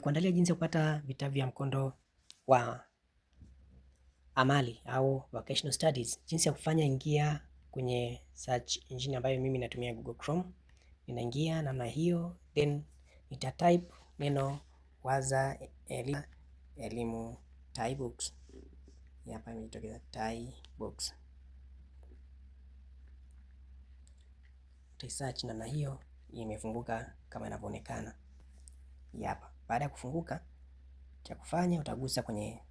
Kuandalia jinsi ya kupata vitabu vya mkondo wa amali au vocational studies. Jinsi ya kufanya, ingia kwenye search engine ambayo mimi natumia Google Chrome. Ninaingia namna hiyo, then nita type neno Waza Elimu Tai Books. Hapa imetokeza Tai Books. Search namna hiyo, imefunguka kama inavyoonekana hapa. Baada ya kufunguka, cha kufanya utagusa kwenye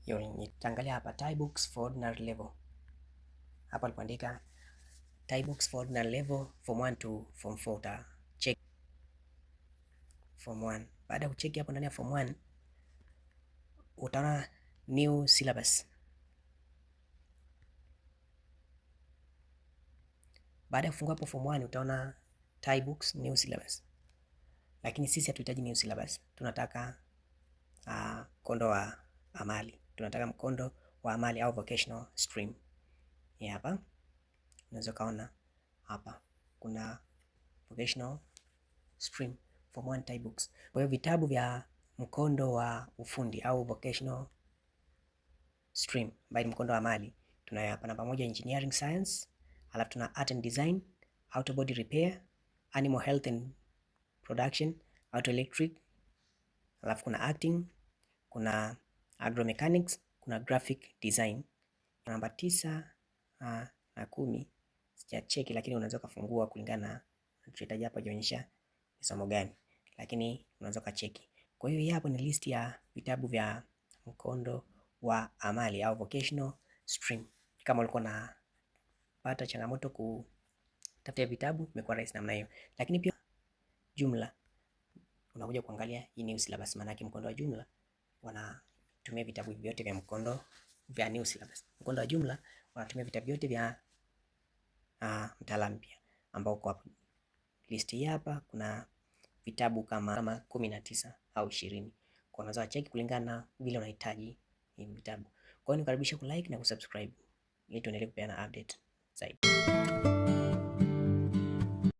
hiyo, nitaangalia hapa Tai Books for ordinary level. Hapa alipoandika Tai Books for ordinary level form 1 to form 4, uta check form 1. Baada ya kucheki hapo ndani ya form 1 utaona new syllabus. Baada ya kufungua hapo form 1 utaona Tai Books new syllabus, lakini sisi hatuhitaji new syllabus, tunataka mkondo wa amali, tunataka mkondo wa amali au vocational stream. Hapa unaweza kaona hapa kuna vocational stream form 1 Tai Books. Kwa hiyo vitabu vya mkondo wa ufundi au vocational stream ambayo ni mkondo wa amali tunayo hapa namba moja engineering science, alafu tuna art and design, auto body repair, animal health and production, auto electric, alafu kuna acting, kuna agromechanics, kuna graphic design. Namba 9 na 10 sijacheki, lakini unaweza kufungua kulingana na unachohitaji. Hapa jionyesha ni somo gani, lakini unaweza kacheki. Kwa hiyo hapo ni list ya vitabu vya mkondo wa amali au vocational stream. Kama ulikuwa unapata changamoto kutafuta vitabu, imekuwa rahisi namna hiyo. Lakini pia jumla unakuja kuangalia hii new syllabus, maana yake mkondo wa jumla wanatumia vitabu vyote vya mkondo vya new syllabus. Mkondo wa jumla wanatumia vitabu vyote vya mtaala mpya ambao uko hapo list hii hapa. Kuna vitabu kama 19 au 20, kwa unaweza check kulingana na vile unahitaji hivi vitabu. Kwa hiyo nikukaribisha ku like na kusubscribe ili tuendelee kupeana update zaidi.